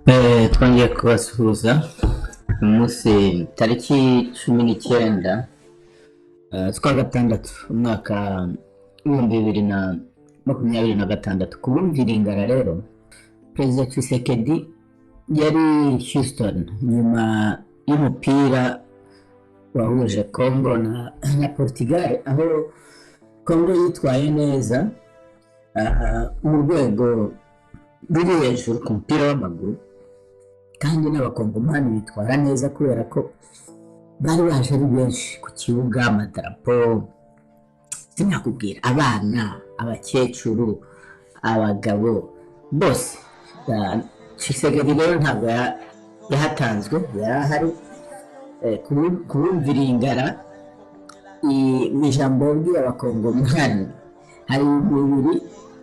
Twongeye kubasuhuza uyu munsi tariki 19 z'ukwa gatandatu, umwaka w'2026. Ku bumvira ingara rero, Perezida Tshisekedi yari Houston nyuma y'umupira wahuje Congo na Portugal, aho Congo yitwaye neza mu rwego ruri hejuru ku mupira w'amaguru, kandi n'Abakongomani bitwara neza kubera ko bari baje ari benshi ku kibuga, amadarapo, sinakubwira, abana, abakecuru, abagabo bose. Tshisekedi rero ntabwo yahatanzwe, yari ahari. Kubumvira ingara, mu ijambo yabwiye Abakongomani hari ibintu bibiri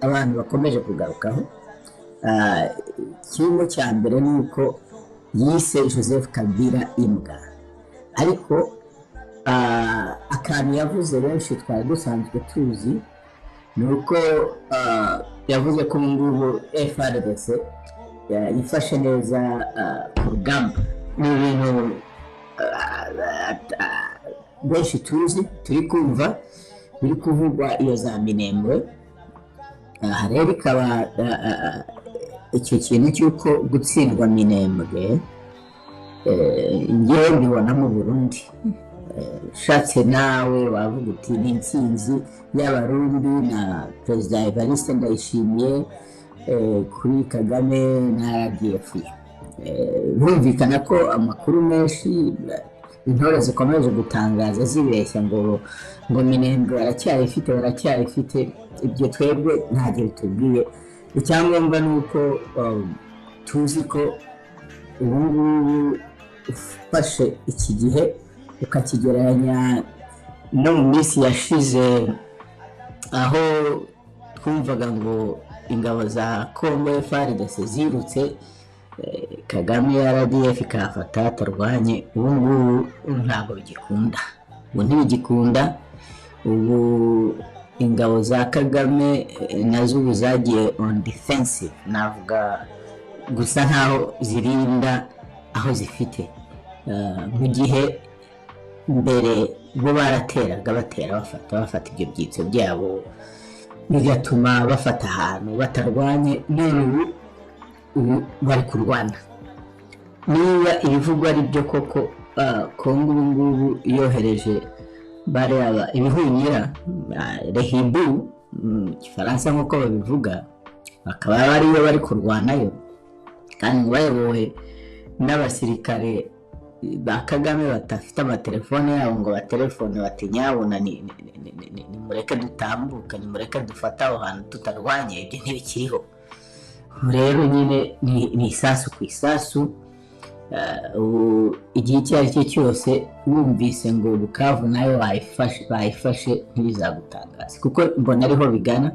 abantu bakomeje kugarukaho. Kimwe cya mbere ni uko yise Joseph Kabila imbwa, ariko akantu yavuze benshi twari dusanzwe tuzi ni uko yavuze ko ubu ngubu FARDC yifashe neza ku rugamba. Ni ibintu benshi tuzi, turi kumva biri kuvugwa iyo za Minembwe. Aha rero ikaba icyo kintu cy'uko gutsindwa Minembwe, ngewe mbibona mu Burundi. Ushatse nawe wavuga uti ni intsinzi y'Abarundi na Perezida Evariste Ndayishimiye kuri Kagame na RDF. Birumvikana ko amakuru menshi intore zikomeje gutangaza zibeshya ngo Minembwe baracyayifite, baracyayifite, ibyo twebwe ntacyo bitubwiye. Icyangombwa ni uko tuzi ko ubu ngubu ufashe iki gihe ukakigereranya no mu minsi yashize, aho twumvaga ngo ingabo za Congo FARDC zirutse, Kagame RDF ikahafata atarwanye, ubu ngubu ntabwo bigikunda, ubu ntibigikunda. Ubu ingabo za Kagame nazo ubu zagiye on defensive, navuga gusa nkaho zirinda aho zifite, mu gihe mbere bo barateraga, batera, bafata, bafata ibyo byitso byabo, bigatuma bafata ahantu batarwanye. None ubu bari kurwana. Niba ibivugwa ari byo koko, Kongo ubu ngubu yohereje bareba ibihunyira, rehibu mu Gifaransa nk'uko babivuga, bakaba ariyo bari kurwanayo, kandi bayobowe n'abasirikare ba Kagame badafite amatelefone yabo ngo batelefone bati: "Nyabuna nimureke dutambuke, nimureke dufate aho hantu tutarwanye." Ibyo ntibikiriho. Ubu rero nyine ni isasu ku isasu. Ubu igihe icyo ari cyo cyose wumvise ngo Bukavu nayo bayifashe, bayifashe, ntibizagutangaza, kuko mbona ariho bigana.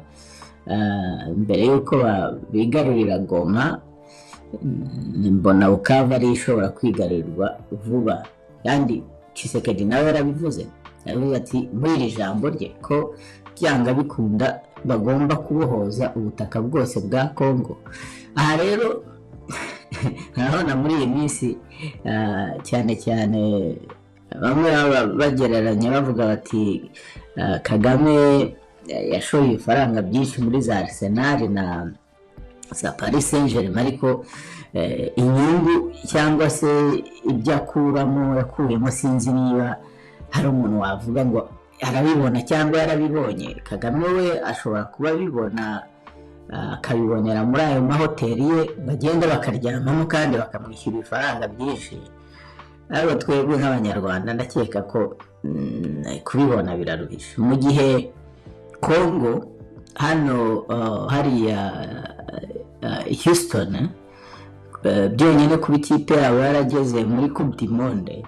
Mbere y'uko bigarurira Goma, mbona Bukavu ariyo ishobora kwigarurirwa vuba. Kandi Tshisekedi nawe yarabivuze, yaravuze ati muri iri jambo rye ko byanga bikunda bagomba kubohoza ubutaka bwose bwa Congo. Aha rero urabona muri iyi minsi, cyane cyane bamwe baba bagereranya bavuga bati Kagame yashoye ibifaranga byinshi muri za Arsenal na za Paris Saint Germain, ariko inyungu cyangwa se ibyo akuramo, yakuyemo, sinzi niba hari umuntu wavuga ngo arabibona cyangwa yarabibonye. Kagame we ashobora kuba abibona, akabibonera muri ayo mahoteli ye bagenda bakaryamamo kandi bakamwishyura ibifaranga byinshi, ariko twebwe nk'Abanyarwanda ndakeka ko kubibona biraruhije. Mu gihe Congo hano, hariya Houston, byonyine kuba ikipe yabo yarageze muri Coupe du Monde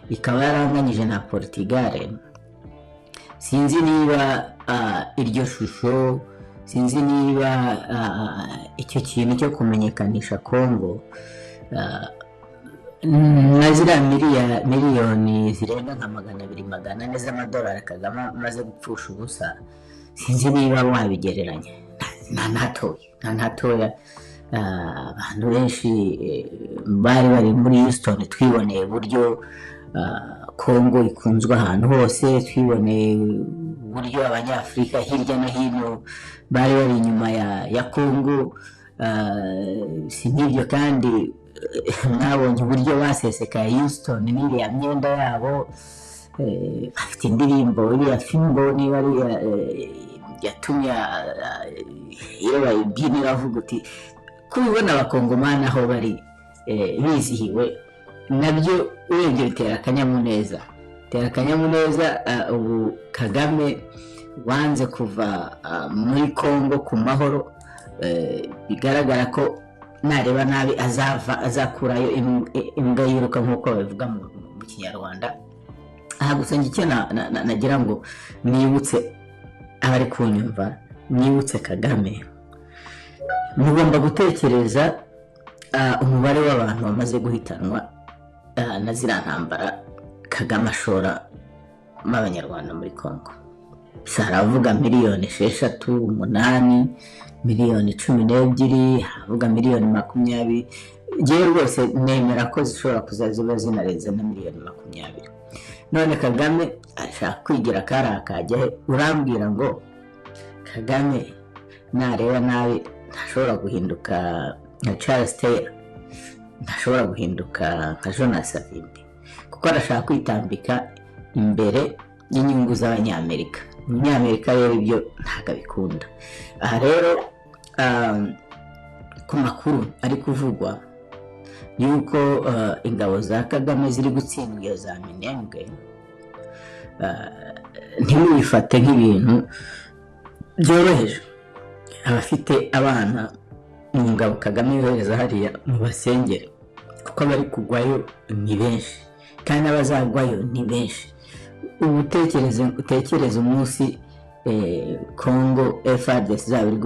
ikaba yaranganyije na Portugal, sinzi niba iryo shusho, sinzi niba icyo kintu cyo kumenyekanisha Congo na ziriya miliyoni zirenga nka 200, 400 z'amadolari Kagame amaze gupfusha ubusa, sinzi niba wabigereranya nta natoya, nta natoya. Abantu benshi bari bari muri Houston, twiboneye uburyo Congo ikunzwe ahantu hose, twiboneye uburyo Abanyafurika hirya no hino bari bari inyuma ya Congo. Si n'ibyo kandi, mwabonye uburyo basesekaye Houston n'iriya myenda yabo, bafite indirimbo iriya Fimbo, niba ari yatumye iyo bayibyina bavuga uti kubibona Abakongomani aho bari bizihiwe, nabyo urebye bitera akanyamuneza, bitera akanyamuneza. Ubu Kagame wanze kuva muri Congo ku mahoro, bigaragara ko nareba nabi azava azakurayo imbwa yiruka, nk'uko babivuga mu Kinyarwanda. Aha gusa njye icyo nagira ngo nibutse abari kunyumva, nibutse Kagame: mugomba gutekereza umubare w'abantu bamaze guhitanwa na ziriya ntambara Kagame ashora Abanyarwanda muri Congo. Si haravuga miliyoni 6, 8, miliyoni 12, haravuga miliyoni 20. Ngewe rwose nemera ko zishobora kuza ziba zinarenze na miliyoni 20. None Kagame ashaka kwigira kariya kajya he? Urambwira ngo Kagame nareba nabi ntashobora guhinduka nka Charles Taylor, ntashobora guhinduka nka Jonas Savimbi, kuko arashaka kwitambika imbere y'inyungu z'Abanyamerika. Umunyamerika rero ibyo ntabwo abikunda. Aha rero ku makuru ari kuvugwa yuko ingabo za Kagame ziri gutsindwa iyo za Minembwe, ntimubifate nk'ibintu byoroheje. Abafite abana mu ngabo Kagame yohereza hariya, mubasengere, kuko abari kugwayo ni benshi kandi n'abazagwayo ni benshi. Ubu utekereze umunsi Congo FARDC izaba iri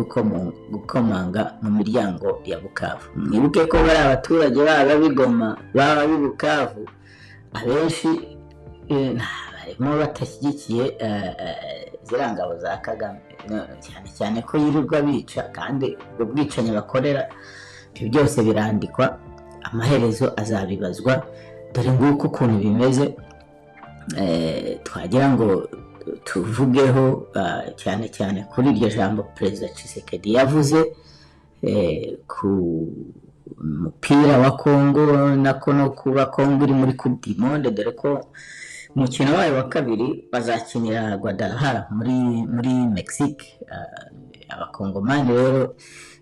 gukomanga mu miryango ya Bukavu. Mwibuke ko bari abaturage, baba b'i Goma, baba b'i Bukavu, abenshi barimo badashyigikiye ziriya ngabo za Kagame. No, cyane cyane ko yirirwa bica, kandi ubwo bwicanyi bakorera, ibyo byose birandikwa, amaherezo azabibazwa. Dore nguko ukuntu bimeze. Twagira ngo tuvugeho cyane cyane kuri iryo jambo Perezida Tshisekedi yavuze ku mupira wa Congo, nako no kuba Congo iri muri Coupe du Monde, dore ko umukino wayo wa kabiri bazakinira Guadalajara muri Mexique. Abakongomani rero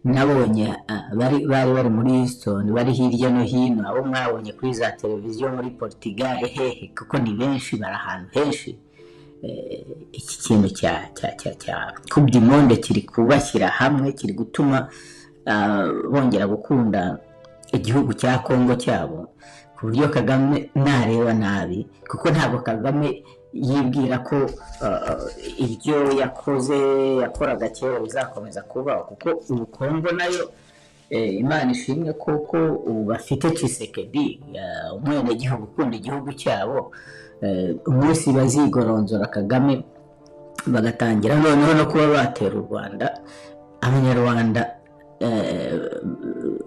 nabonye bari muri Houston, bari hirya no hino, abo mwabonye kuri za televiziyo muri Portugal hehe, kuko ni benshi, bari ahantu henshi. Iki kintu cya Coupe du Monde kiri kubashyira hamwe, kiri gutuma bongera gukunda igihugu cya Congo cyabo, ku buryo Kagame nareba nabi, kuko ntabwo Kagame yibwira ko ibyo yakoze, yakoraga kera bizakomeza kubaho, kuko ubu Congo nayo, Imana ishimwe kuko ubu bafite Tshisekedi, umwenegihugu ukunda igihugu cyabo. Umunsi bazigoronzora Kagame bagatangira noneho no kuba batera u Rwanda, Abanyarwanda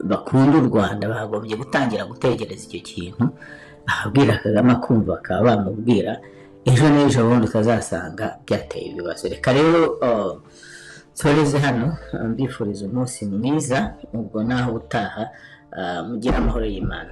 bakunda u Rwanda bagombye gutangira gutekereza icyo kintu. Ababwira Kagame akumva, bakaba bamubwira ejo n'ejo bundi utazasanga byateye ibibazo. Reka rero nsoreze hano, mbifuriza umunsi mwiza. Ubwo naho utaha, mugire amahoro y'Imana.